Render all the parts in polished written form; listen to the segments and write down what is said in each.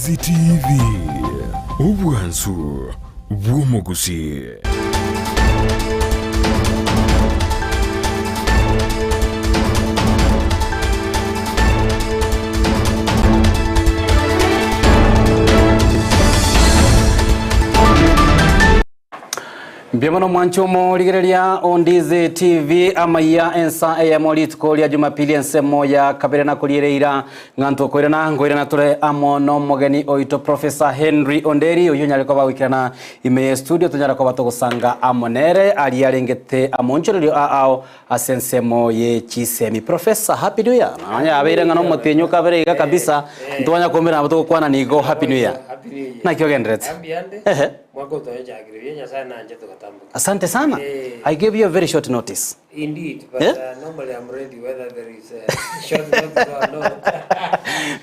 Ondizi TV, obwansu bw'omogusii. Mbuya mono mwanche omorigereria Ondizi TV amaiya ensa eyemo rituko ria Jumapili ensemo ya kabere na koriera eira ng'a ntokoirana nkoirana tore amo nomogeni oito Professor Henry Onderi oyio onyare koba goikerana ime ye studio tonyare koba togosanga amo nere aria arengete amonchorerio a ao ase ensemo ye chisemi. Professor happy new year nonya yabeire ng'a nomotienyi okabere iga kabisa ntwanya koumera nabo togokwana nigo happy new year. Happy New Year. Naki ogenderete? Mbuya-nde, Ehe. mwaka otoyochakire buya Nyasaye nanche togatamboka. Asante sana. Eh. I gave you a very short notice. Indeed, but Eh? uh, normally I'm ready whether there is a short notice or not.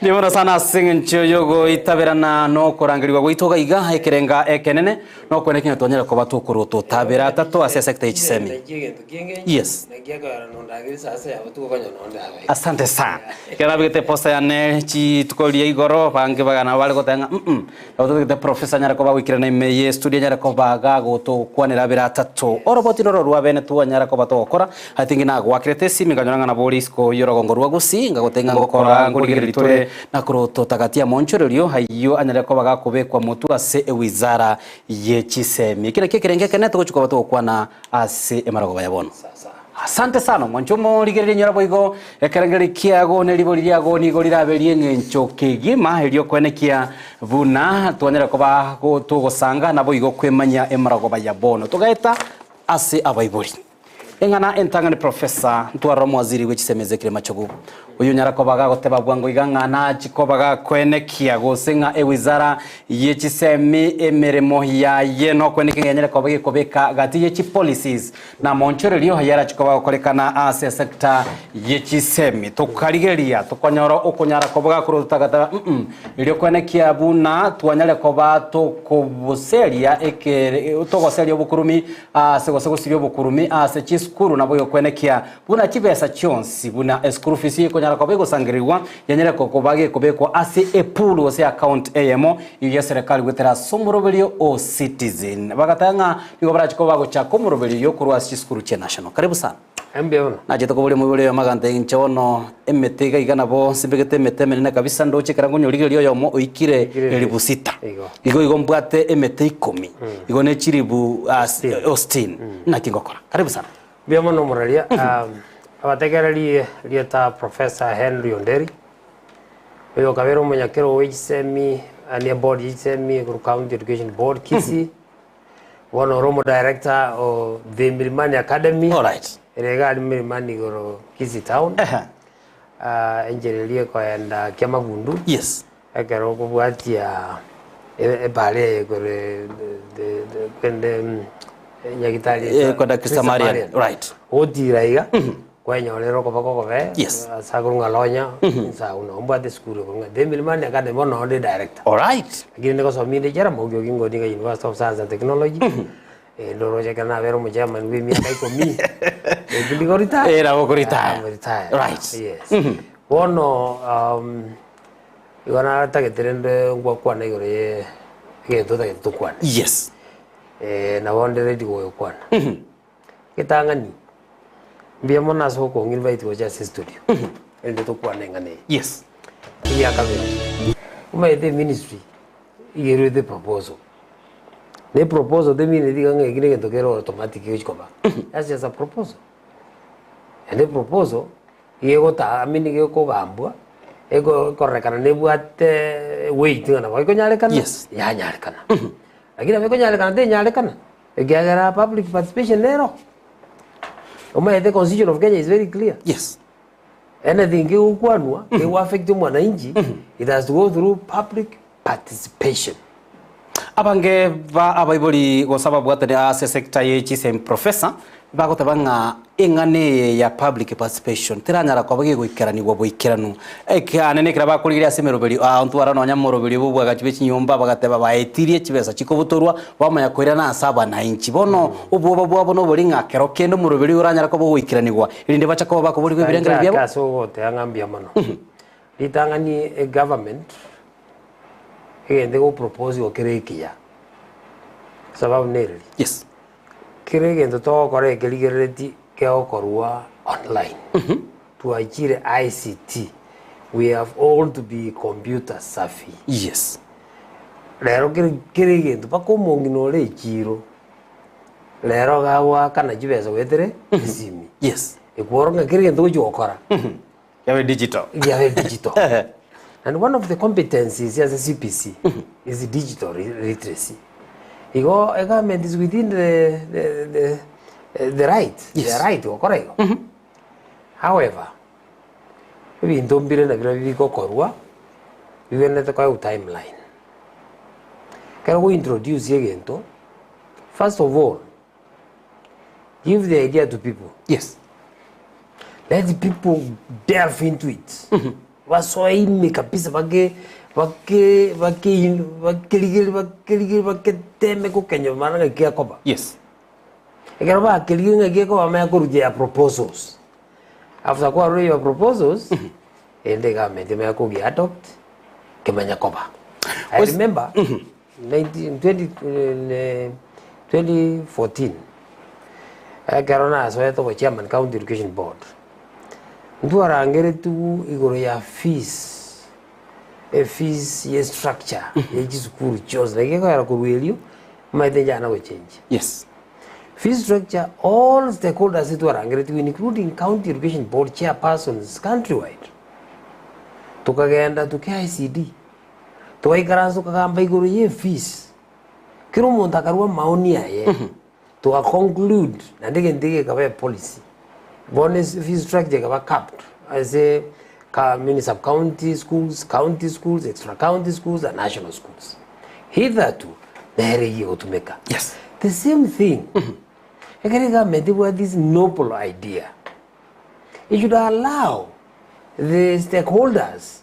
Mbuya mono sana ase eng'encho yogoitaberana nokorangerigwa gwaito iga iga ekerenga ekenene nokwene king'a twanyare koba tokorwa totabera atato ase esector ye chisemi. Naki egento ki'engencho, Yes. naki akoyora nondagere ase yabo tugokonya nonde abe. Asante sana. Ekero nabegete eposta yane chituko ria igoro bange bagana nabo bare goteba ng'a mm nabo totagete professor anyare koba agoikerana ime ye studio anyare koba gagotokwanera abere atato. Oroboti roro rwa bene twanyara koba togokora, I think nagoakerete esimi nkanyora ng'a nabo ore isiko y'orogongo rwa Gusii ngagotebia ng'a ngokora nkorigereria tore nakorototagatia amonchorerio ayio anyare koba gakobekwa motwe ase ewizara ye chisemi. Eki nakio ekerengo ekenene togochia koba togokwana ase emarogoba ya bono. Asante sana omwancho omorigereria inyora boigo ekerengererio kiago ne ribori riago nigo rirabe ri'eng'encho kegima erio kwenekia buna twanyare koba togosanga naboigo kwemanya emarogoba ya bono. Togaeta ase abaibori. Eng'ana entang'ani Professor ntwarora omowaziri bwe chisemi Ezekiel Machogu oyo onyara koba gagoteba bwango iga ng'a nachi koba gakoenekia gose ng'a ewizara ye chisemi emeremo yaye nokwenekia ng'a yanyare koba gekobeka gati ye chipolicies na amaonchorerio ayarachi koba gokorekana ase esector ye chisemi. Tokarigereria tokonyora okonyara koba gakorwa totagateba mm erio kwenekia buna twanyare koba tokoboseria ekere togoseria obokurumi Aase gose gosiria obokurumi ase chisukuru naboigo kwenekia buna chibesa chionsi buna eschool fees ekonyara koba egosangererigwa yanyare koba gekobekwa ase epool gose account eyemo eyio ya serikali goetera ase omoroberio o Citizen. Bagateba ng'a nigo barache koba bagochaka omoroberio oyio korwa ase chisukuru chia national. Karibu sana. Mbuya mono. Nachete koboria omoibori oyomo agantebia inche bono emete iga iga nabo nsimbegete emete emenene kabisa ndoche ekero nkonyorigereria oyomo oikire Oikire elibu sita. Igo. Igo igo mbwate emete ikomi igo ne chilibu ah, sitini naki ngokora. Karibu sana. Mbuya mono omoraria. Um, abategereri rieta Professor Henry Onderi, oyo okabera omonyakero bwe chisemi ane eboard ye chisemi igoro County Education Board Kisii. Bono ore omodirector o The Milimani Academy. Alright. Ere iga aria Milimani igoro Kisii Town. Ehe. Ah, enchera eria ekoenda Kiamagundu. Yes. Ekero okobwatia e- ebara eye igoro the- the- kwende mm, nyagitari Eh, kwenda Christa Marian. Right. Ogotira iga kwenyorera okoboko okobe Yes. ase akorwa ng'a Ronya inse agwo nabo mbwate esukuru ekorwa ng'a The Milimani Academy bono nonde director. Alright. Lakini nigosomia inde Jaramogi Oginga Odinga University of Science and Technology eh, ndoroche ekero nabere omochairman bwa emiaka ikomi eki ndigo retire. Eh, nabo okoretire. I'm retired. Right. Yes. Bono um, igo natagete rende ngwakwana igoro ye egento otagete tokwane. Yes. Eh, nabo nde ready goyokwana. Getang'ani, mbuya mono ase okong'invite gocha ase estudio, erinde tokwane eng'ana eye. Yes. Egia kabere, omanyete eministry iga erwete eproposal, na eproposal temineti iga ng'a eki na egento kere automatic gegochi koba, that's just a proposal. Naende eproposal, iga egota I mean iga ekogambwa, eko ekororekana nebwate weight ng'a nabo ekonyarekana, Yes. yanyarekana. Lakini nabo ekonyarekana tenyarekana. Ekiagera public participation nero. Omanyete constitution of Kenya is very clear. Yes. Anything kegokwanwa kego affect omwananchi it has to go through public participation. Abange ba abaibori gose ababwatani ase sector ye chisemi professor bagoteba ng'a Eng'ana eye ya public participation teranyara koba gegoikeranigwa boikeranu. Ekiane nekero bakorigereria ase emeroberio aa ntwara nonya moroberio bwa obwagachi bwe chinyomba bagateba baetirie chibesa chikobutorwa bamanya koirana ase abanainchi. Bono obwoba bwabo nobori ng'a kero kende omoroberio oyo oranyare koba ogoikeranigwa erinde bache koba bakoborigwa ebirengererio Tanchake biabo. ase ogoteba ng'a mbuya mono. Ritang'ani egovernment. Egento egopropose igo kere ekiya, sababu nereri, Yes. kera egento togokora ekerigerereti kegokorwa online, twachire ICT, we have all to be computer savvy. Yes. Rero kere kera egento mpaka omong'ina ore echiro, rero iga agoakana chibesa goetera esimi. Yes. Ekworo ng'a kera egento ogochi gokora, Yabe digital. Yabe digital. And one of the competencies ase CBC is digital literacy. Igo e government is within the, the, the, the right, Yes. the right gokora igo. However, ebinto mbire na biria bigokorwa bibenerete koegwa timeline. Ekero go introduce egento, first of all, Give the idea to people. Yes. Let the people delve into it. Basoe ime kabisa bake bake bake bakerigeri bakerigeri baketeme gokenya mana ng'aki gekoba. Yes. Ekero bakerigeri ng'aki gekoba bamanye korutia ya proposals. After kwarure your proposals, ende egovernment emanye kogia adopt kemanya koba. I remember 19 20 eh, 2014 ekero nasoete obo chairman county education board ntwarangeretigwe igoro ya fees efees ye structure ye chisukuru chionsi naki gekogera korwa erio omanyete njana gochenjia. Yes. Fee structure all stakeholders twarangeretigwe including county education board chairpersons countrywide tokagenda to KICD Togaikaransa tokagamba igoro y'efees, kera omonto akarua amaoni aye, toga conclude naende egento eke gekaba epolicy. Bono ase fees structure ekaba capped ase ka mini sub county schools, county schools, extra county schools and national schools. Hitherto nere eyio egotumeka. Yes. The same thing, ekero egovernment ebwate this noble idea, it should allow the stakeholders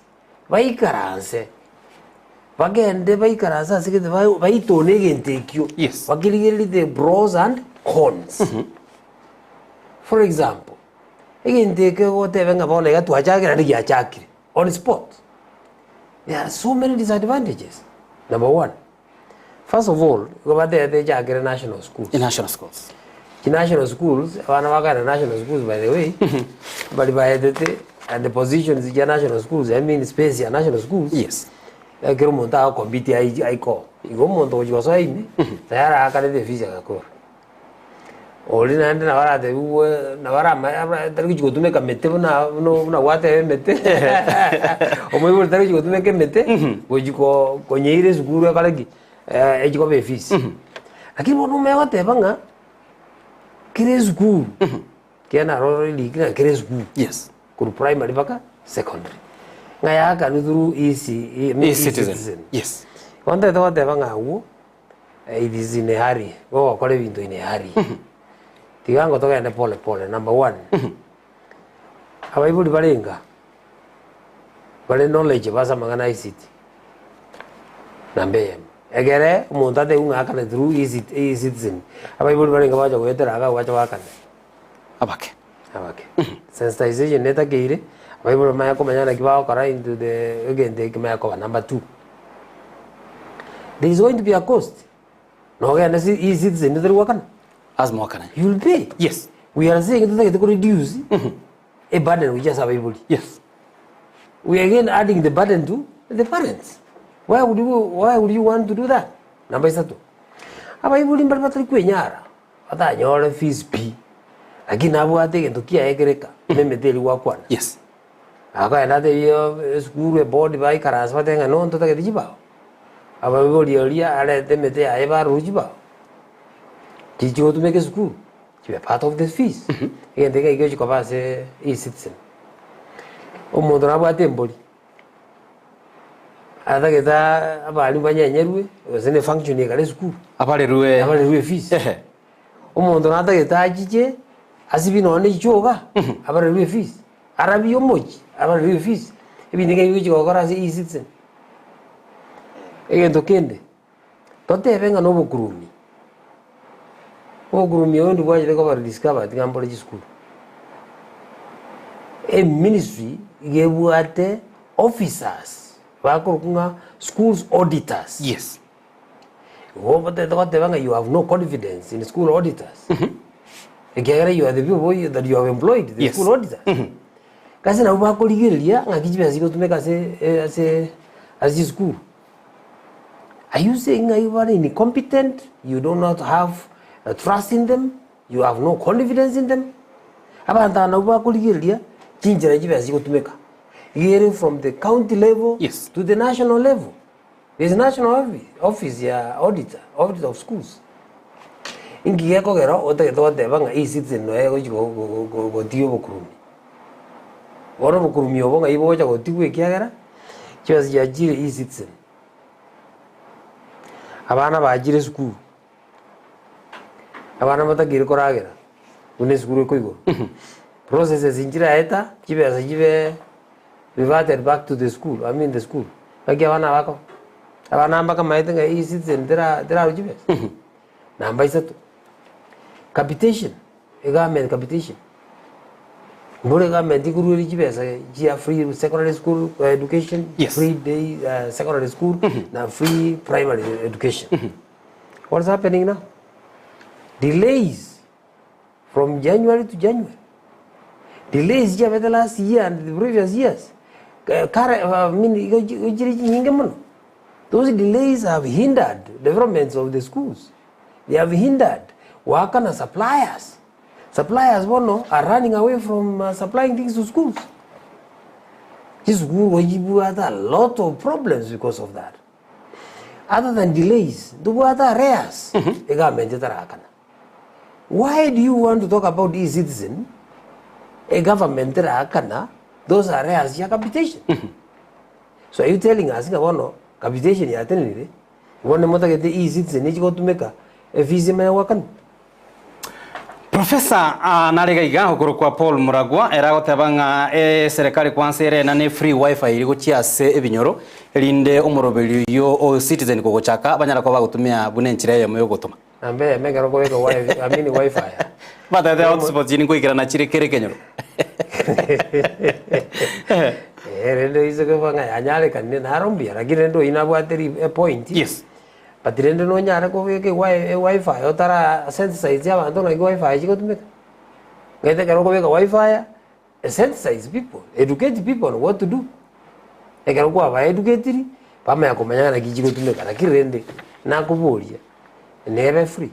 Baikaranse, bagende baikaranse ase egete baitone egento ekio, Yes. bakerigererie the pros and cons. For example, egento eke ogotebe ng'a bono iga twachakire naende giachakire on spot, there are so many disadvantages. Number one, first of all, igo batebete echakire national schools. National schools. Chinational schools, abana bakare national schools by the way, bari baetete and the positions chia national schools, I mean space ya national schools, Yes. ekero omonto agocompete ai aiko, igo omonto ogochia gosoa ime, tayari aakanete efees agakora. Oria naende nabo aratebiwe nabo arama abra tari gochia gotumeka mete buna buna buna gwateba emete, omoibori tari gochia gotumeka emete, gochia ko konyeira esukuru ekore ki, echi koba efees. Lakini bono omanye goteba ng'a kera esukuru, kera naroro eriki ng'a kera esukuru, Yes. korwa primary mpaka secondary, ng'a yakanwe through EC E-citizen. E-citizen. Yes. Bono ntagete goteba ng'a agwo, it is in a hurry, gogokora ebinto in a hurry. Tiga ngo togende pole pole, number one, abaibori bare inga, bare knowledge ase amang'ana a ICT, namba eyemo. Ekere omonto atebiwe ng'a akane through E-citizen, abaibori barenge bagocha goetera iga bagocha goakana. Abake. Abake. Sensitization netakeire, abaibori bamanye komanya naki bagokora into the egento eke kimanye koba. Number two, there is going to be a cost. Nogende si E-citizen otori goakana, Lazima oakane. you will pay. Yes. We are saying totagete ko reduce eburden gochia ase abaibori. Yes. We are again adding the burden to the parents. Why would you, why would you want to do that? Namba isato, abaibori mbare batari kwenyara, batanyore fees pi, lakini nabwate egento kiaye kereka, na emete eria gwakwana. Yes. Akogenda atebie esukuru eboard baikaranse batebe ng'a no ntotagete chibao. Abaibori oria arete emete yaye barure chibao, chiria chigotumeka esukuru, chibe part of the fees. Egento eke egechi koba ase E-citizen. Omonto nabwate embori, atagete abalimu banyenyerwe, gose na efunction ekare esukuru, Abarerwe. abarerwe efees. Ehe. Omonto natagete achiche, asibie nonye na echichoga, abarerwe efees, arabie omochie, abarerwe efees, ebinto ebi ebi bigochi gokora ase E-citizen. Egento kende, totebe ng'a na obokurumi, obokurumi obo ndibwachete koba rediscovered ng'a mbore chisukuru. Eministry iga ebwate officers. Bakorokwa ng'a schools auditors. Yes. Igo obotete goteba ng'a you have no confidence in school auditors. Ekiagera you are the people that you have employed, the Yes. school auditors. Gose nabwo bakorigereria ng'aki chibesa chigotumeka ase ase ase chisukuru. Are you saying ng'a you are incompetent, you do not have trust in them, you have no confidence in them? Abanto aba nabwo bakorigereria chinchera chibesa chigotumeka. Iga ere from the county level Yes. to the national level. There is national office, office ya auditor, auditor of schools. Inki gekogera otagete goteba ng'a eCitizen noyo egochi go- go- go- gotiga obokurumi. Bono obokurumi obo ng'ai bogocha gotigwa ekiagera, chibesa chiachire eCitizen. Abana bachire esukuru, abana batakeire koragera, buna esukuru ekoigorwa. Processes nchiraeta, chibesa chibe reverted back to the school, I mean the school. Naki abana bako, abana mbakamaete ng'a eCitizen tera terarwa chibesa. Namba isato, capitation, egovernment capitation. Mboro egovernment ekorueria chibesa chia free secondary school education, Yes. free day secondary school, na free primary education. What is happening now? Delays from January to January. Delays chiabete last year and the previous years. Kare, I mean, igo chire chinyinge mono. Those delays have hindered developments of the schools. They have hindered work na suppliers. Suppliers bono are running away from uh, supplying things to schools. Chisukuru gochibwate a lot of problems because of that. Other than delays, ntobwate arrears, egovernment etarakana. Why do you want to talk about e-citizen, a government erakana those arrears chia capitation? So are you telling us ng'a bono capitation yatenenire, bono motagete e-citizen echi gotumeka efees emanye goakanwa? Professor ah, nare iga iga okorokwa Paul Muragwa ere agoteba ng'a eserekari kwansa ere enane free wifi eri gochia ase ebinyoro erinde omoroberi oyio o citizen kogochaka banyara koba bagotumia buna enchera eyemo yogotoma. Namba eyemo ekero okobeka wifi, I mean wifi. Batete hotspots chiri nkoikerana chire kere ekenyoro. Eh, rende oise koba ng'a yanyarekanire naro mbuya lakini rende oyio nabwate ri epoint. Yes. But rende nonyare kobeka ewi ewifi otara sensitize abanto naki wifi chigotumeka. Gete ekero okobeka wifi, sensitize people, educate people on what to do. Ekero kwabaeducatiri, bamanya komanya ng'a naki chigotumeka lakini rende, nakoboria, nebe free?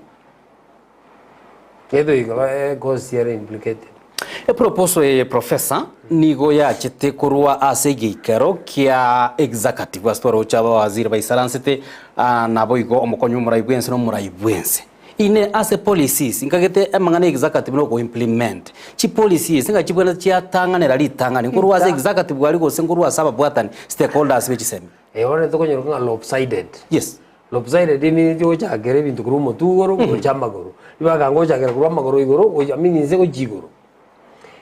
Getho iga ba cost ere implicated. Eproposal eye Professor nigo yachete korwa ase egeikero kia executive ase twaroche abawaziri baisaransete ah, naboigo omokonyi omorai bwense na omorai bwense. Ine ase policies nkagete amang'ana ya executive na okoimplement chipolicies ng'a chibwenerete chiatang'anera ritang'ani nkorwa ase executive aria gose nkorwa ase ababwatani stakeholders be chisemi. Eh, bono tokonyora ng'a lopsided. Yes. Lopsided emineti ogochakera ebinto korwa omotwe igoro gocha amagoro, ribaga ngochakera korwa amagoro igoro gocha I mean inse gochia igoro.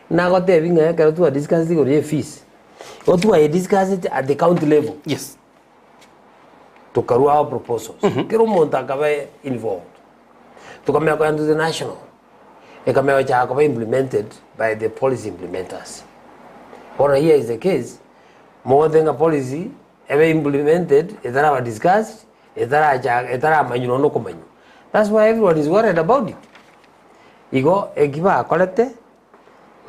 Nagotebi ng'a ekero twa discussed igoro ya efees, igo twaye discussed at the county level. Yes. Tokarua our proposals, kera omonto akaba involved. Tokamanya kogenda to the national, ekamanya gochaka koba implemented by the policy implementers. Bono here is the case, mogote ng'a policy ebe implemented etaraba discussed, etaracha etaramanywa nonya okomanywa. That's why everyone is worried about it. Igo eki bakorete,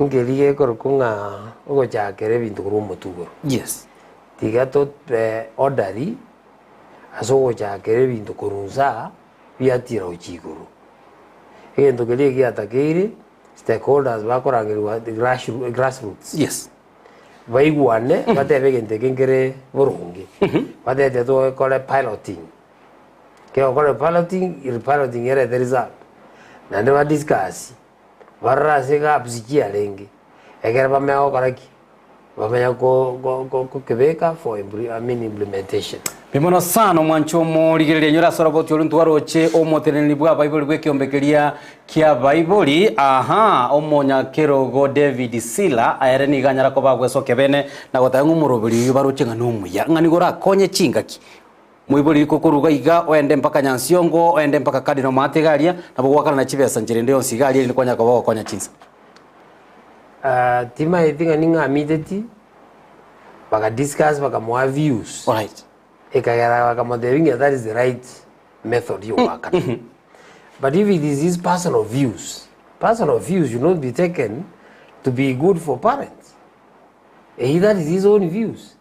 nkeri gekorokwa ng'a ogochakera ebinto korwa omotwe igoro. Yes. Tiga tobe orderly ase ogochakera ebinto korwa nsa biatira gochia igoro. Egento keria egiatakeire, stakeholders bakorangerigwa the grass grassroots. Yes. Baigwane batebe egento eke nkere boronge, batete togekore piloting, ekero ogokora piloting, eri piloting erete result, naende ba discuss, barore ase gaps chiarenge, ekere bamanya gokora ki? Bamanya ko ko ko kokebeka for impli I mean implementation. Mbuya mono sana omwancho omorigereria enyore ase oroboti oria ntwaroche omoteneneri bw'abaibori bw'ekeombe keria Ki'abaibori, aha, omonyakerogo David Sila, ere nigo anyara koba agwesokia bene na goteba ng'a omoroberi oyio baroche ng'a nomuya, ng'a nigo orakonye chingaki. Moibori riko koruga iga, oende mpaka Nyansiongo, oende mpaka Cardinal Maate iga aria, nabo goakana na chibesa nchera ende yonsi iga aria erinde kwanyara koba ogokonya chinsa. Ah, timaeti ng'a ning'amiteti. Baka discuss bakamoa views. Alright. Ekagera bakamotebia ng'a that is the right method yogoakana. But if it is his personal views, personal views should not be taken to be good for parents. Eyi that is his own views.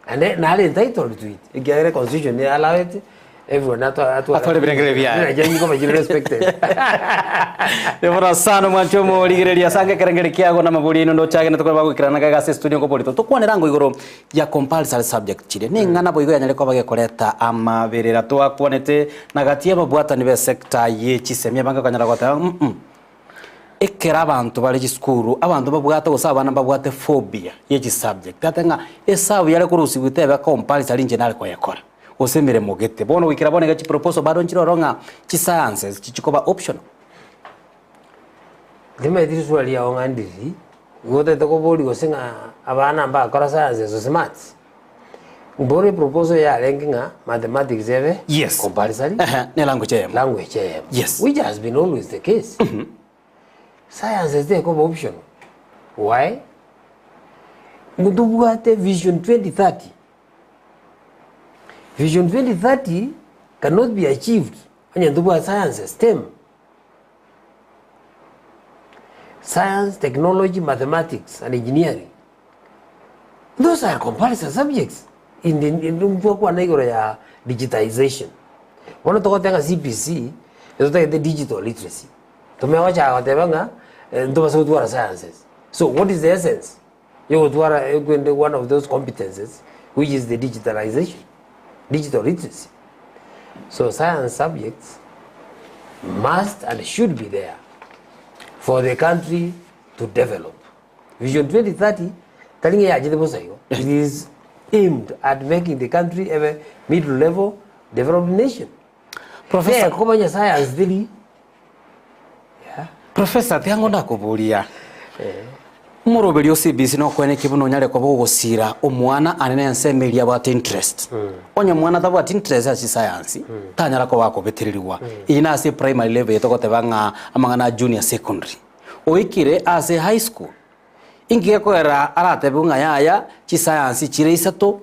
And then nare entitled to it. Ekiagera constitution ne allow it everyone atwa atwa Atware ebirengererio biaye. Buna janyi koba chire respected. Ebora sana omwancho omorigereria ase ange ekerengeri kiago na amabori aino ndochage na tokore bagoikerana gaiga ase estudio nkoborito tokwanera ango igoro ya compulsory subject chiria na eng'ana boigo yanyare koba gekoreta amaberera twakwanete na gati y'ababwatani b'esector ye chisemi abange bakanyara goteba mm ekero abanto bare chisukuru abanto babwate gose abana mbabwate phobia ye chisubject ate ng'a esabu yare korusiwa etebe compulsory inche nare koyekora gose emeremo gete bono goikera bono iga chiproposal bado nchire ororo ng'a chisciences chichikoba optional. Timanyeti riswali riao ng'a ndiri, igo otagete koboria gose ng'a abana mbakora sciences gose maths? Mboro eproposal yarenge ng'a mathematics ebe Yes. compulsory, Ehe, ne language eyemo. language eyemo. Yes. Which has been always the case. Sciences tekoba optional. Why? Ntobwate vision 2030. Vision 2030 cannot be achieved onye ntobwate sciences, STEM. Science, technology, mathematics and engineering. Those are compulsory subjects in the in twakwana igoro ya digitization. Bono togoteba ng'a CBC, etotagete digital literacy. Tomanye gochaka goteba ng'a eh, ntobase gotwara sciences. So what is the essence yogotwara ekwende one of those competences which is the digitalization, digital literacy. So science subjects must and should be there for the country to develop. Vision 2030 tari ng'a yachete bosa igo. It is aimed at making the country a middle level developed nation. Professor, Tekomanya science teri. Yeah. Professor, tiango ndakoboria omoroberi o CBC nokweneki buna onyare koba ogosira omwana ane na ensemo eria abwate interest. Onye omwana tabwati interest ase science, tanyara koba akobetererigwa. Eyio nase primary level eye togoteba ng'a amang'ana a junior secondary. Oikire ase high school, inki gekogera aratebiwe ng'a yaya chiscience chire isato,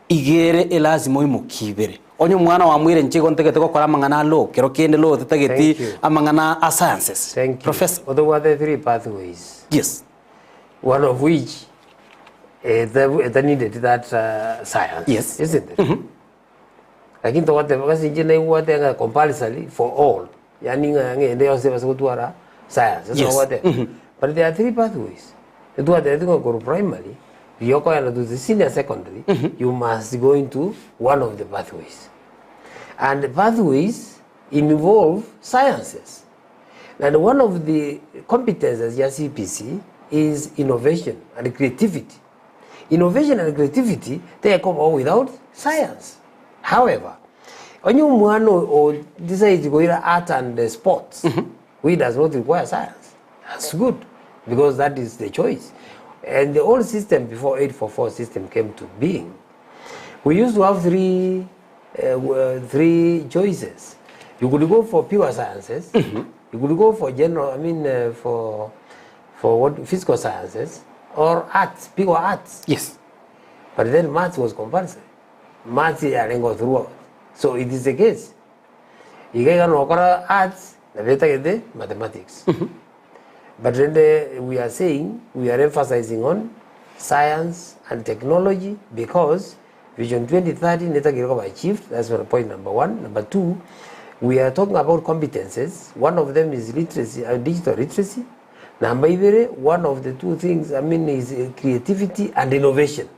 iga ere elasima oimokie ibere. Onye omwana oamoire inche igo ntagete gokora amang'ana a law, kero kende law tetageti Thank you. amang'ana a sciences. Thank you. Professor. Otobwate three pathways. Yes. One of which eta eta needed that uh, science. Yes. Isn't it? Lakini togoteba gose inche naigwete ng'a compulsory for all, yaani ng'a ng'ende yonsi ebase gotwara science, ase Yes. ogoteba. But there are three pathways. Etwatebeti ng'a korwa primary, riria okoenda to the senior secondary, you must go into one of the pathways. And the pathways involve sciences. And one of the competences ya CBC is innovation and creativity. Innovation and creativity tekoba without science. However, onye omwana o decide koira art and sports, which does not require science, that's good because that is the choice. And the old system before 844 system came to being, we used to have three, uh, three choices. You could go for pure sciences, you could go for general, I mean, uh, for, for what, physical sciences, or arts, pure arts. Yes. But then maths was compulsory. Maths yarengo throughout. So it is the case. Iga iga nokora arts, na betagete mathematics. But then the, we are saying, we are emphasizing on science and technology because Vision 2030 netagire koba achieved. That's point number one. Number two, we are talking about competences. One of them is literacy, uh, digital literacy. Number ibere, one of the two things, I mean, is uh, creativity and innovation.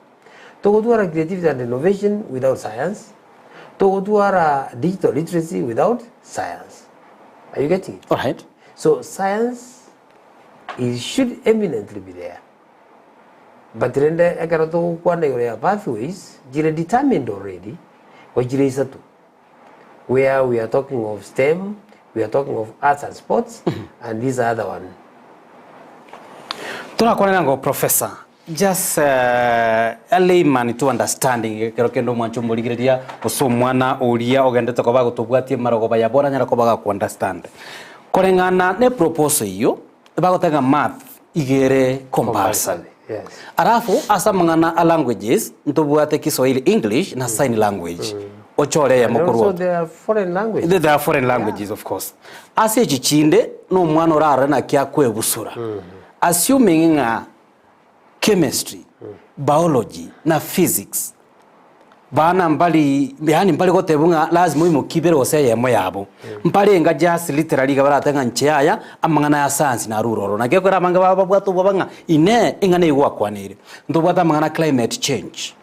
Togotwara creativity and innovation without science. Togotwara digital literacy without science. Are you getting it? All right. So science is, should eminently be there. But rende ekero togokwana igoro ya pathways, jire determined already, gochire isato. Where we are talking of STEM, we are talking of arts and sports, and this other one. Torakwanera ngo professor just uh, a layman to understanding ekero kende omwancho omorigereria gose omwana oria ogendete koba agotobwatia emarogoba yabo oranyare koba gaku understand koreng'ana ne proposal eyio bagoteba ng'a math iga ere compulsory Compulsory. Yes. Alafu ase amang'ana a languages ntobwate Kiswahili, English na sign language. Ochore eyemo And korwa also oro. there are foreign languages. There are foreign languages of course. Ase echi chinde na omwana orarore naki akwebusura. Assuming ng'a chemistry, biology na physics bana mbari yaani mbari gotebwa ng'a lazima oimokie ibere gose eyemo yabo. Mbarenga just literally iga baratebe ng'a inche yaya amang'ana ya science narure ororo. Naki ekero abange babo babwate obwoba ng'a inee eng'ana eywo gwakwaneire. Ntobwate amang'ana climate change,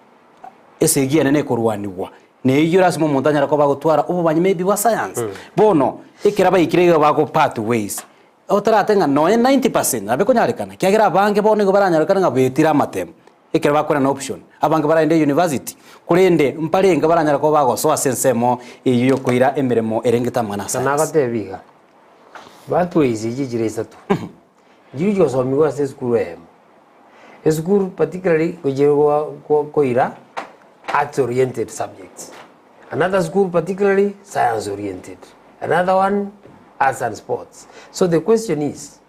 esegi enene ekorwanigwa, na eyio lasima omonto anyare koba agotwara obomanyi maybe bwa science. Bono, ekero baikire iga bago part ways, otarate ng'a nonye 90% nabo ekonyarekana, ekiagera abange bono nigo baranyarekane ng'a betire amatemo. Ekero bakorana option, abange baragende university, korende mbarenge baranyare koba bagosoa ase ensemo eyio yokoira emeremo erengete amang'ana a science. Nagotebi iga, pathways echi chire isato, nchiria chigosomiwa ase esukuru eyemo. Esukuru particularly gochia koira arts oriented subjects, another school particularly science oriented, another one arts and sports. So the question is,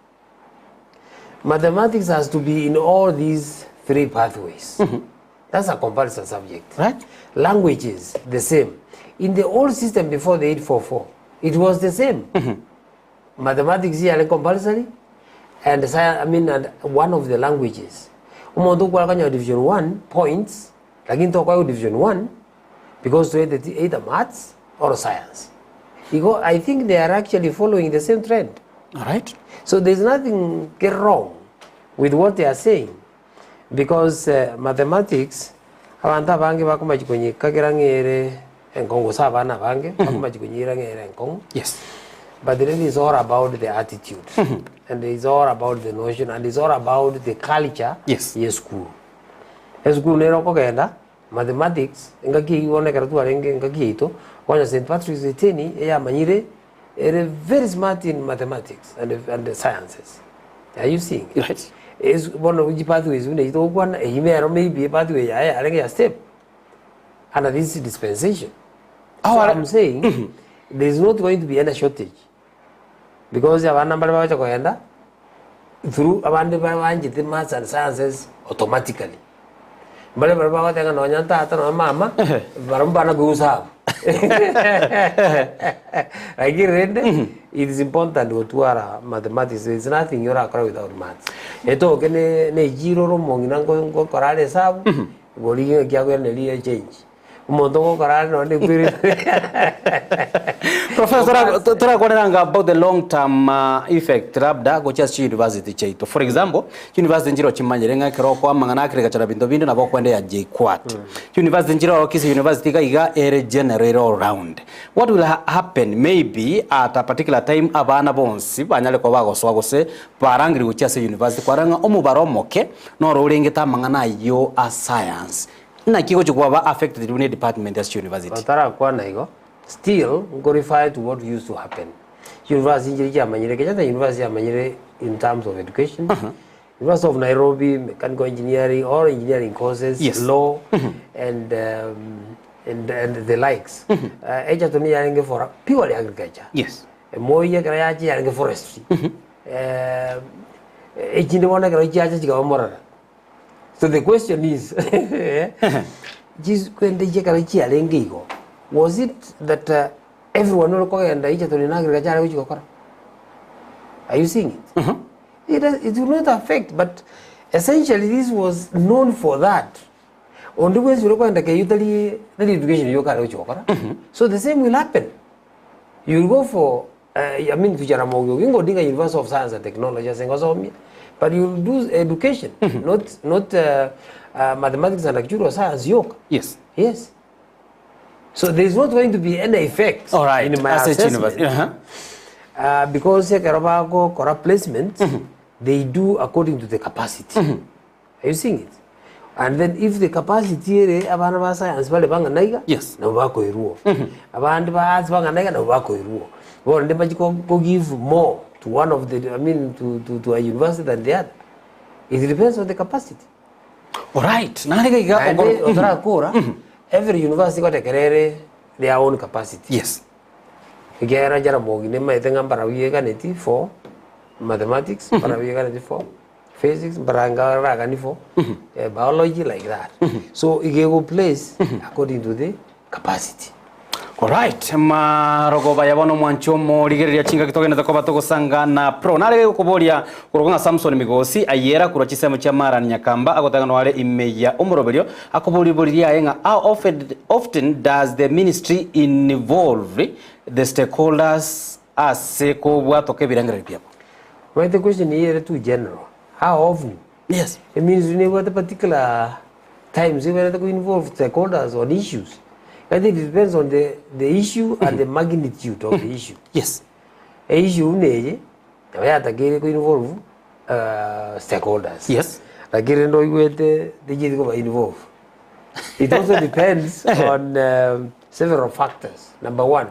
Mathematics has to be in all these three pathways. That's a compulsory subject. Right. Languages, the same. In the old system before the 844, it was the same. Mathematics here compulsory, and science, I mean, and one of the languages. Omonto okwara konya division 1 points, lakini tokoegwa division 1 because toeteti either maths or science. Igo I think they are actually following the same trend. Alright. So there's nothing get wrong with what they are saying because uh, mathematics abanto abange bakomachi konyekagera ng'ere enkong'u gose abana abange bakomachi konyira ng'ere enkong'u Yes. but really it's all about the attitude and it's all about the notion and it's all about the culture Yes. ye school esukuru nere okogenda Mathematics, engaki eyio bono ekero twarenge engaki yaito, konya St Patrick's Iten eyamanyire ere very smart in mathematics and and sciences. Are you seeing? Right. Es bono chipathways buna echio togokwana, eyio nero maybe epathway yaye yarenge ya step under this dispensation. So Our- I'm saying there is not going to be any shortage because abana mbare bagocha kogenda through abande bare banchete maths and sciences automatically. Mbare baria bagoteba ng'a nonya tata nonya mama, barabwo mbana koigwa abwo. Lakini rende, it is important gotwara mathematics, there is nothing orakore without maths. Etoke ne ne echiro ore omong'ina nko nkokora are esabu, bori ng'aki akoiraneria echange. Omonto ogokora are nonya ekwere Professor, torakwanera anga about the long term effect labda gochia ase chiuniversity chiaito. For example, chiuniversity nchire ochimanyire ng'a ekero okoa amang'ana agriculture na binto binde nabo okoenda ya JKUAT. Chiuniversity nchire oro Kisii University iga iga ere general ere all round. What will happen maybe at a particular time abana bonsi banyare koba bagosoa gose barangeri gochia ase university kwarora ng'a omobaro omoke noro orengete amang'ana ayio a science. Naki gochia kwaba affected buna edepartment ase chiuniversity? Otarakwana igo, still nko refer to what used to happen. Chiuniversity nchiria chiamanyire, Kenyatta University yamanyire in terms of education, University of Nairobi, mechanical engineering, all engineering courses, Yes. law, and, um, and, and the likes. Uh, Egerton yarenge for purely agriculture. Yes. Moi ekero yacha yarenge forestry. Eh, echinde bono ekero chiacha chikaba morara. So the question is, chikwende chiekero chiarenge igo, was it that uh, everyone ore kogenda Egerton na agriculture are gochia gokora? Are you seeing it? It, does, it will not affect, but essentially this was known for that. Onde bwensi ore kogenda KU tari tari education yoka are gochia gokora. So the same will happen. You will go for, uh, I mean, to Jaramogi Oginga Odinga University of Science and Technology ase ngosomia, but you will do education, not, not uh, uh, mathematics and actuarial science yoka. Yes. Yes. So there is not going to be any effect All right. in my Ase assessment. university. Uh-huh. Uh, because ekero bagokora placement, they do according to the capacity. Are you seeing it? And then if the capacity ere abana ba science bare bang'ana iga, Yes. nabo bakoirwo. Abande ba arts bang'ana iga nabo bakoirwo. Bono rende mbachi ko ko give more to one of the I mean to, to, to a university than the other. It depends on the capacity. Alright. Nare iga iga Naende okoro- otarakora, every university gotekera ere their own capacity. Yes. Ekiagera Jaramogi nemaete ng'a mbarabwo yeganeti for mathematics, mbarabwo yeganeti for. Physics mbaranga baragani for biology like that. So iga ego place according to the capacity. Alright, marogoba ya bono omwanchi omorigereria chingaki togenete koba togosanga na pro. Nare gokoboria korokwa ng'a Samson Migosi ayera korwa chisemo chia Marani Nyakamba agotang'anwa are ime ya omoroberio akoboria ribori riaye ng'a how often, often does the ministry involve the stakeholders ase kobwatoka ebirengererio biabo? Omanyete question eye ere too general. How often? Yes. Eministry nebwate particular times eberete ko involve stakeholders on issues. I think it depends on the, the issue and the magnitude of the issue. Yes. Eissue buna eye, nabo yatakeire ko involve uh, stakeholders. Yes. Lakini rende oigwete tichieti koba involve. It also depends on um, several factors. Number one,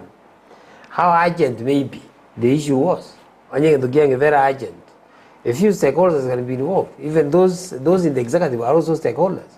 how urgent maybe the issue was. Onye egento kiange very urgent, a few stakeholders can be involved, even those, those in the executive are also stakeholders.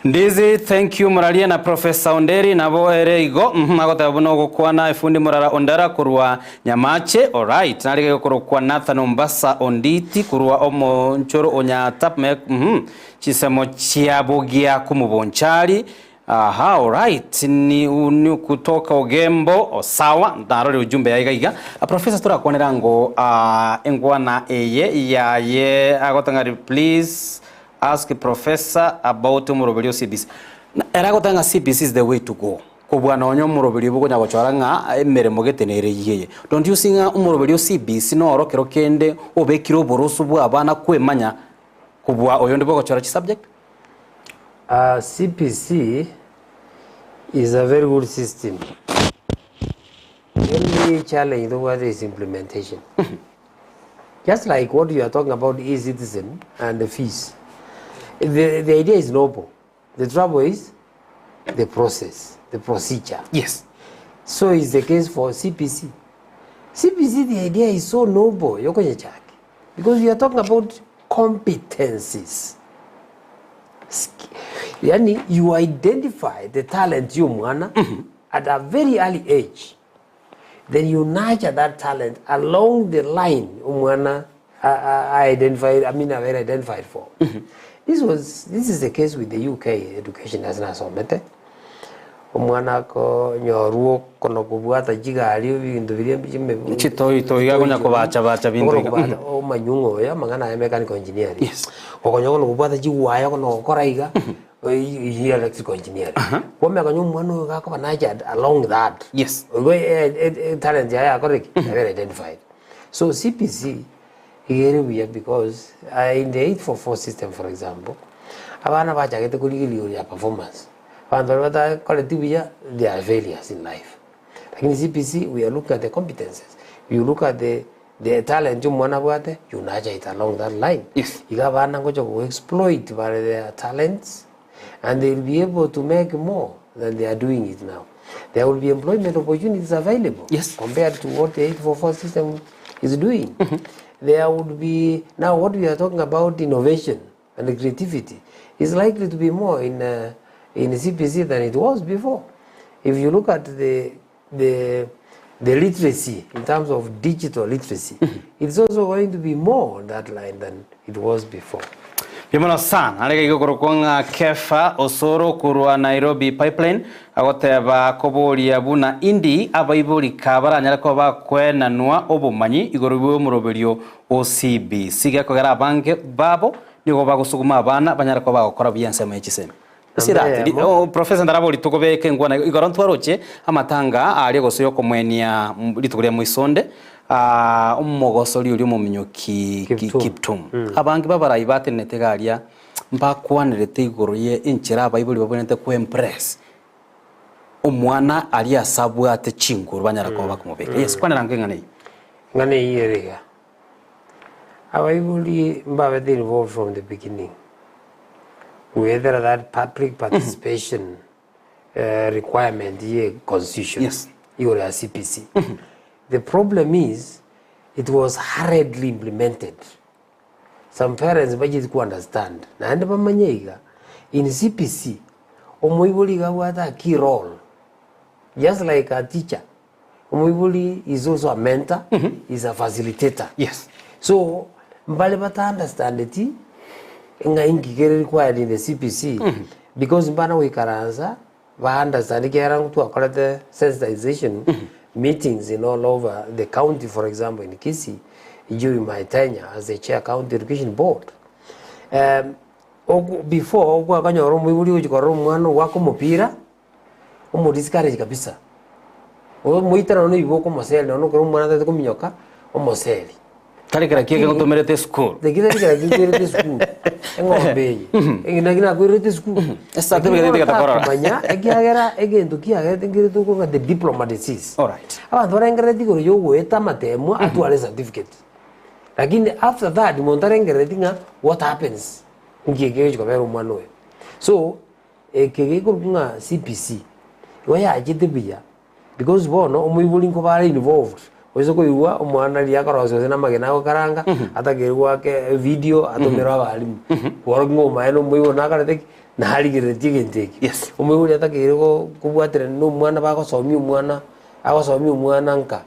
Ndizi thank you moraria na Professor Onderi nabo ere igo mhm agoteba buna ogokwana efundi morara Ondara korwa Nyamache alright narige gokorokwa Nathan Ombasa Onditi korwa omonchoro o Nyata me mhm chinsemo chia bogia kumobonchari Aha alright ni ni kutoka Ogembo sawa narorire ujumbe ya iga iga Professor torakwanera ngo ah, engwana eye yaye agotang'ari please ask professor about omoroberi o CBC Na ere agotanga ng'a CBC is the way to go kobua nonya omoroberi obo okonya gochora ng'a emeremo gete nere eyio eye don't you see ng'a omoroberi o CBC noro kero kende obekire oboroso bwa abana kwemanya kobua oyonde bogochora chisubject? CBC is a very good system. The only challenge tobwate is implementation. Just like what you are talking about e-citizen and the fees. The, the idea is noble. The trouble is the process, the procedure. Yes. So is the case for CPC. CPC, the idea is so noble, yokonye chake. Because you are talking about competencies. Yani you identify the talent you mwana at a very early age. Then you nurture that talent along the line umwana identified, I mean, very identified for. This was this is the case with the UK education as nasomete. Omwana akonyorwa okono kobwata chigari ebinto biria Chitoyi-toyi akonya kobacha-bacha binto iga. Okona omanyung'o oyo amang'ana aya mechanical engineering. Yes. Okonya kono kobwata chigwaya kono gokora iga eyio electrical engineering. Kwamanya konya omwana oyo gakoba nurtured along that. Yes. Igo talent yaye yakorire ki? Yabere identified. So CBC iga ere buya because in the 844 system for example, abana bachagete korigereria ore ya performance. Abanto baria batakoreti buya they are failures in life. Lakini CBC we are looking at the competences, you look at the the talent omwana abwate, you nurture it along that line. Yes. Iga abana ngocha go exploit bare their talents and they will be able to make more than they are doing it now. There will be employment opportunities available Yes. compared to what the 844 system is doing. There would be, now what we are talking about innovation and creativity is likely to be more in, in CBC than it was before. If you look at the, the, the literacy in terms of digital literacy, it's also going to be more on that line than it was before. Mbuya mono sana arege igokorokwa ng'a Kefa Osoro korwa Nairobi Pipeline agoteba koboria buna indi abaibori ka baranyare koba bakwenanwa obomanyi igoro bw'omoroberio o CBC gekogera abange babo nigo bagosuguma abana banyare koba bagokora buya ensemo ya chisemi Namba eyemo. Oh, Professor ndarabori tokobeka engwana igoro ntwaroche amatanga aria gose yokomwenia rituko ria moisonde ah, omogosori oria omominyoki Kiptum. Kiptum abange babarai batenenete iga aria mbakwanerete igoro ye enchera abaibori babwenerete koimpress omwana aria ase abwate chinguru banyara koba bakomobeka yes kwanera nko eng'ana eyio Ng'ana eyio ere iga. Abaibori mbabete involved from the beginning. Whether that public participation requirement ye constitution Yes. igoro ya CBC. The problem is it was hurriedly implemented. Some parents bacheti ku understand naende bamanye iga in CBC omoibori iga abwate a key role just like a teacher omoibori is also a mentor is a facilitator yes so Mbare bata understandeti ng'a inki kere required in the CBC because mbana goikaransa ba understand ekiagera ntwakorete sensitization meetings in all over the county for example in Kisii during my tenure as the chair county education board. Oku before okwakanyora omoibori ogochia korora omwana ogoaka omopira, omo discourage kabisa, omoitera nonya ebibe okomoseri nonya ekero omwana atagete kominyoka, omoseri. Tari kera kiege gotomerete esukuru. Lakini tari kera kikwerete esukuru, eng'ombe eye, enge naki nakwerete esukuru. Ecertificate Lakini bono etigete korora. takomanya ekiagera egento kiagerete nkere tokong'a the diploma disease. Alright. Abanto barengerereti igoro ya ogoeta amatemo atware ecertificate. Lakini after that monto arengerereti ng'a what happens, nki eke gegochi kobera omwana oyo. So, eke gekorokwa ng'a CBC, igo yachete buya because bono omoibori nkoba are involved, oise koigwa omwana riria akorosia gose na amagena agokaranga, atakeire goaka evideo atomere abalimu, kworokia ng'a omaene omoibori nakorete ki? Narigereretie egento eke. Yes. Omoibori atakeire go kobwaterania na omwana bagosomia omwana, agosomia omwana nka.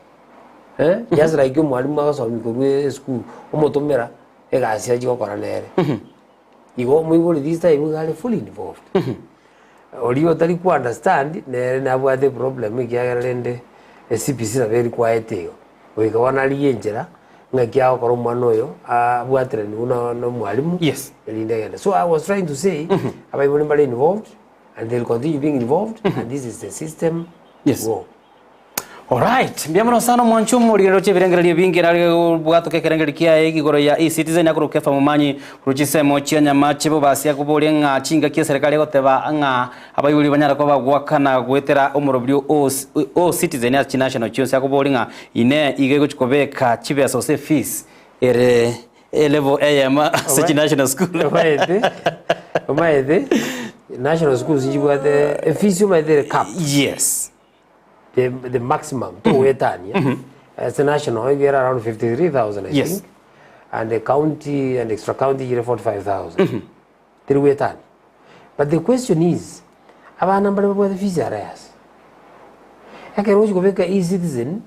Just like omwalimu agosomia korwa esukuru, omotomera egasi achia gokora nere. Igo omoibori this time iga are fully involved. Oria otari ko understand nere nabwate eproblem ekiagera rende eCBC nabo eri quiet igo. Goika bono arigie enchera ng'aki agokora omwana oyo abwateraniwe na na omwalimu Yes. erinde agende. So I was trying to say, abaibori mbare involved and they will continue being involved and this is the system Yes. go. Alright, mbuya mono sana omwanchi omorigereria oche ebirengererio ebinge nare bwatoka ekerengererio kiaye igoro ya eCitizen akorwa Kefa Momanyi korwa chinsemo chia Nyamache bobasi akoboria ng'a chingaki eserekari egoteba ng'a abaibori banyare koba goakana goetera omoroberio o o Citizen ase chinational chionsi akoboria ng'a inee iga egochi kobeka chibesa gose efees ere elevel eyemo ase chinational school. Omanyete, omanyete, national schools nchibwate efees omanyete ere capped. Yes. the, the maximum togoetania ase national iga ere around 53000 I Yes. think and the county and extra county ere 45000 teri goetania but the question is abana mbare babwate fees arrears ekero ogochi kobeka ecitizen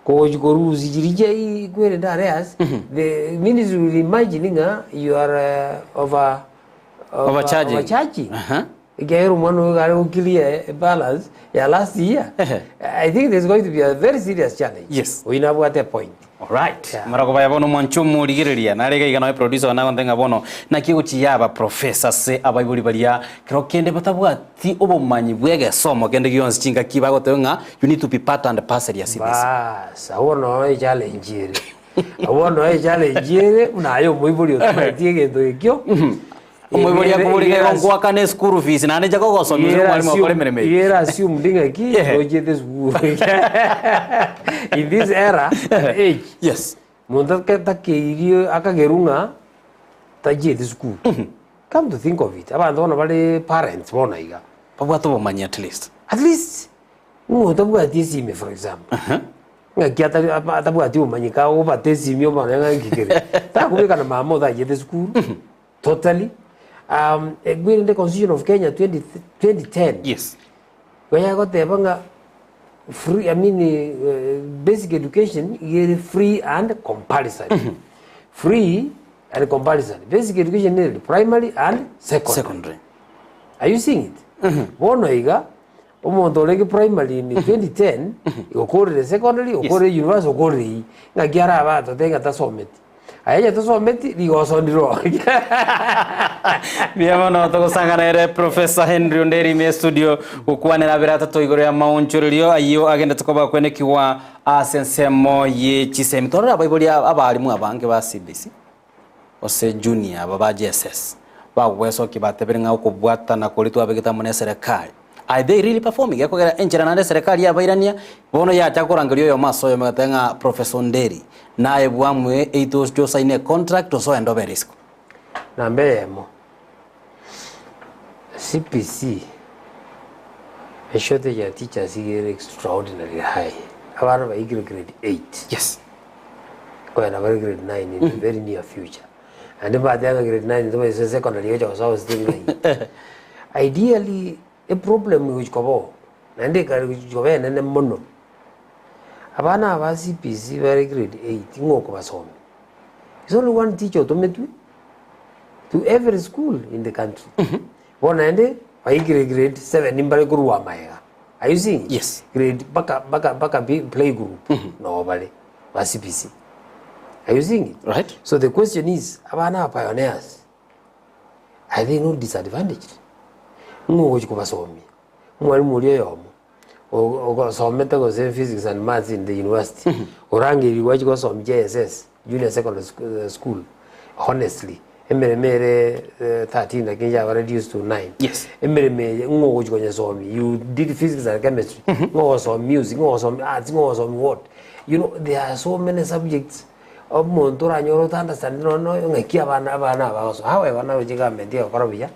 kogochi korusia chiria chia e- kwerende arrears the ministry will imagine ng'a you are over Overcharging. overcharging. Aha. Ekiagera omwana oyo iga are go clear ebalance ya last year, Ehe. I think there's going to be a very serious challenge. Yes. Oyio nabwate epoint. Alright. Yeah. Mara kobaya bono mwanche omorigereria nare iga iga noe producer one agonte ng'a bono naki egochi yaba professor ase abaibori baria kero kende batabwati obomanyi bwa egesomo kende gionsi chingaki bagoteba ng'a you need to be part and parcel ya CBC. Baas, abwo noo echallenge ere. Abwo noo echallenge ere buna aye omoibori otamanyeti egento ekio. Omoibori akobori ng'a igo nkoakana eschool fees naende ncha kogosomia ase omwalimu okore emeremo eye. Igere assumed ng'aki Ehe. tochiete esukuru. In this era and age, Yes. monto ake- takeirie akagerwa ng'a tachieti sukuru. Come to think of it, abanto bono bare parents bono iga. Babwate obomanyi at least. At least, ng'a otabwati esime for example. Ng'aki atari aba atabwati obomanyi kagobata esimi omanye ng'a nki kere. Takobeka na mama otachiete esukuru. Totally. Um, ekwerende constitution of Kenya 20, 2010 Yes. igo yagoteba ng'a free, I mean, basic education iga ere free and compulsory. Free and compulsory. Basic education nere primary and secondary. Secondary. Are you seeing it? Bono iga, omonto orenge primary in 2010, igo okorire secondary, okorire university, okorire eyio. Ng'aki arabe atotebie ng'a tasometi. Aye onye tosometi, rigoso ndiro. Mbuya mono togosangana ere Professor Henry Onderi ime estudio gokwanera abere atato igoro ya maonchorerio ayio agendete koba kwenekigwa ase ensemo ye chisemi. Torore abaibori abarimu abange ba CBC gose junior aba ba JSS bagwesokia batebire ng'a okobwatana koria twabegete amo na eserekari. Are they really performing? Gekogera enchera naende eserekari yabairania, bono yachaka korangeria oyomo ase oyomo egateba ng'a Professor Onderi, naye bwamwe eitwe oche osaine econtract gose ogende obere isiko. Namba eyemo, CBC, eshortage ya teachers iga ere extraordinarily high. Abana baikire grade eight. Yes. Kogenda bare grade nine in the very near future. Naende mbateba ng'a grade nine tobaise secondary egocha gosoa gose teri ng'ai. Ideally, eproblem egochi koba oo, naende ekare gochi koba enene mono, abana aba ba CBC bare grade eight ng'o okobasomia? Is only one teacher otometwe to every school in the country. Bono naende baikire grade 7 mbare korwa amaega. Are you seeing? Yes. Grade mpaka mpaka mpaka play group noo bare ba CBC. Are you seeing it? Right. So the question is, abana aba pioneers, are they not disadvantaged? Ng'o ogochi kobasomia? Omwalimu oria oyomo ogosomete gose physics and maths in the university, orangeirwe achie gosomia JSS, junior secondary school, honestly, emeremo ere 13 lakini yaba reduced to 9. Yes. Emeremo eye ng'o ogochi konyesomia, you did physics and chemistry, ng'o ogosomia music, ng'o ogosomia arts, ng'o ogosomia what? You know there are so many subjects omonto oranyore ota understand nonya noyo ng'aki abana abana aba bagosoma. However, naroche government egokora buya,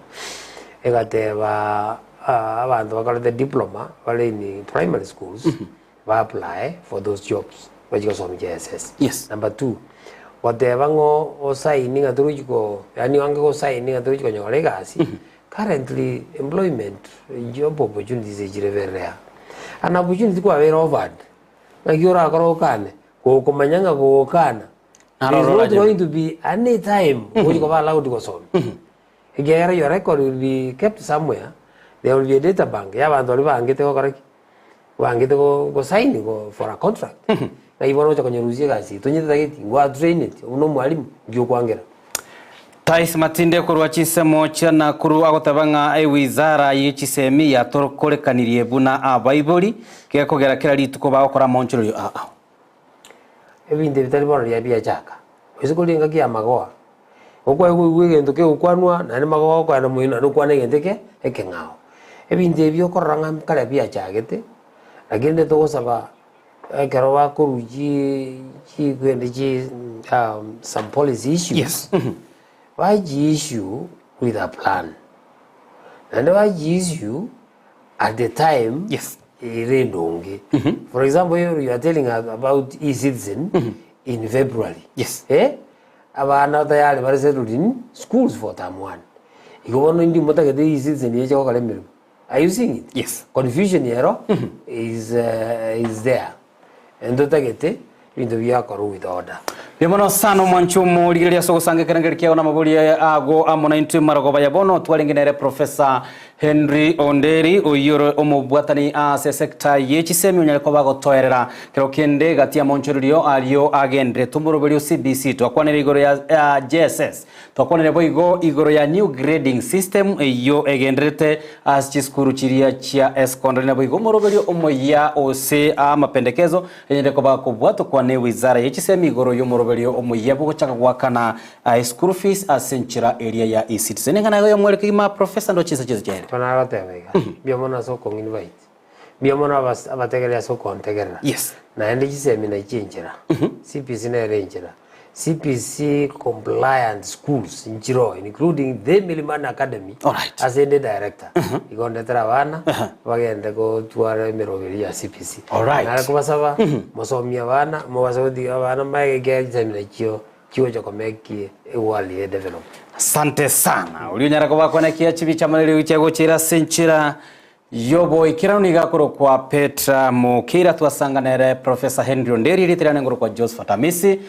egateba abanto bakorete diploma bare in primary schools, ba apply for those jobs bachie gosomia JSS. Yes. Number two, goteba ng'o osaini ng'a torochi ko yaani oange gosaini ng'a torochi konyora egasi, currently employment job opportunities echire very rare. An opportunity kwabeire offered, ng'aki orakore okane, gokomanya ng'a gogokana, Naro there is not ororanyore. going to be any time ogochi koba allowed gosomia. Ekiagera your record will be kept somewhere, there will be a data bank ya abanto baria baangete gokora ki? Baangete go gosign go for a contract. Ng'ai bono ogocha konyerusia egasi eye, tonyetageti, ngwatraineti, obwo na omwalimu, nki okwangera? Tais Matinde korwa chinsemo chia Nakuru agoteba ng'a ewizara ye chisemi yatokorekanirie buna abaibori, gekogera kera rituko bagokora amaonchorerio aa. Ebinto ebi tari bono riria biachaka, gose kore engaki ya magoa, Okwaye koigwa egento kegokwanwa, naende magoa okoenda moino naende okwane egento eke ekeng'ao. Ebinto ebi okorora ng'a kare biachagete, lakini rende togosaba ekero bakorwa chi chikwende chi some policy issues, Yes. bachi issue with a plan. Naende bachi issue at the time Yes. ere endonge. For example, you are telling us about e-citizen in February. Yes. Eh? Abana tayari bare settled in schools for term one. Igo bono indi motagete e-citizen yeche gokora emeremo. Are you seeing it? Yes. Confusion ero is is there. And totagete ebinto biakorwa with order. Mbuya mono sana omwanchi omorigereria ase ogosanga ekerengerio kiao na amabori ago amo naintwe marogoba ya bono twarenge nere Professor Henry Onderi oyio ore omobwatani ase esecta ye chisemi onyare koba agotoerera kero kende gati y'amaonchorerio ario agenderete omoroberio CBC twakwanire igoro ya JSS twakwanire boigo igoro ya new grading system eyio egenderete ase chisukuru chiria chia esecondary naboigo omoroberio omoyia ose amapendekezo enyare koba akobwatokwa ne wizara ye chisemi igoro y'omoroberio omoyia bogochaka goakana Aye school fees ase enchera eria ya eCitizen. Eng'ana igo yomwere kegima Professor ndo chinsa chiaito chiaere. Bono agoteba iga, Mbuya mono ase okong'invite, mbuya mono abas abategereri ase okontegerera. Yes. Naende chisemi nachio enchera, CBC nere enchera. CBC compliant schools nchiroo including the Milimani Academy Alright. ase inde director. Igo ndetera abana bagende gotwara emeroberio ya CBC. Alright. Nare kobasaba mosomie abana, mobase gotiga abana mbae ekiagera chisemi nachio Chigocha komekia ewali ye develop. Asante sana. Oria onyare koba akonekia chibicha amo neriogi chiagochera ase enchera y'oboikeranu nigo akorokwa Petra Mokeira twasanga nere Professor Henry Onderi erieta riane nkorokwa Josephat Amisi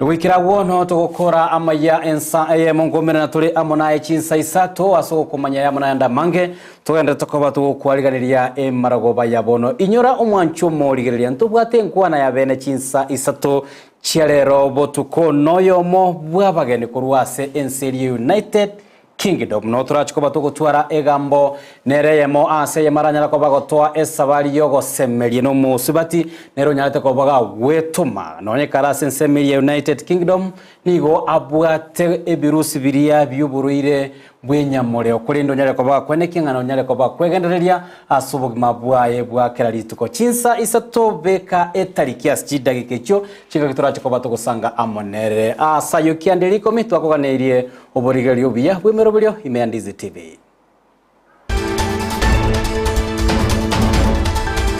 Goikera agwo no togokora amaya ensa eyemo nkomerana tore amo naye chinsa isato ase ogokomanya yamo nayande amange togenderete koba togokwariganeria emaragoba ya bono inyora omwancho omorigereria ntobwate enkwana ya bene chinsa isato Chia rero botuko noyomo bw'abageni korwa ase ense eria United Kingdom. Noo torache koba togotwara egambo nere eyemo ase eyemo aranyare koba agotoa esabari y'ogosemeria nomosubati nere onyarete koba gagwetoma nonye kare ase ensemo eria United Kingdom nigo abwate ebirusi biria bi'oborwaire bw'enyamoreo, korende onyare koba akwenekia ng'a nonyare koba kwegendereria ase obogima bwaye bwa kera rituko. Chinsa isato beka etariki ase chidageka echio chingaki torache koba togosanga amo nere. Ase ayio kianda ere ikomi twakoganeirie oborigereria obuya bw'emeroberio ime ya Ndizi TV.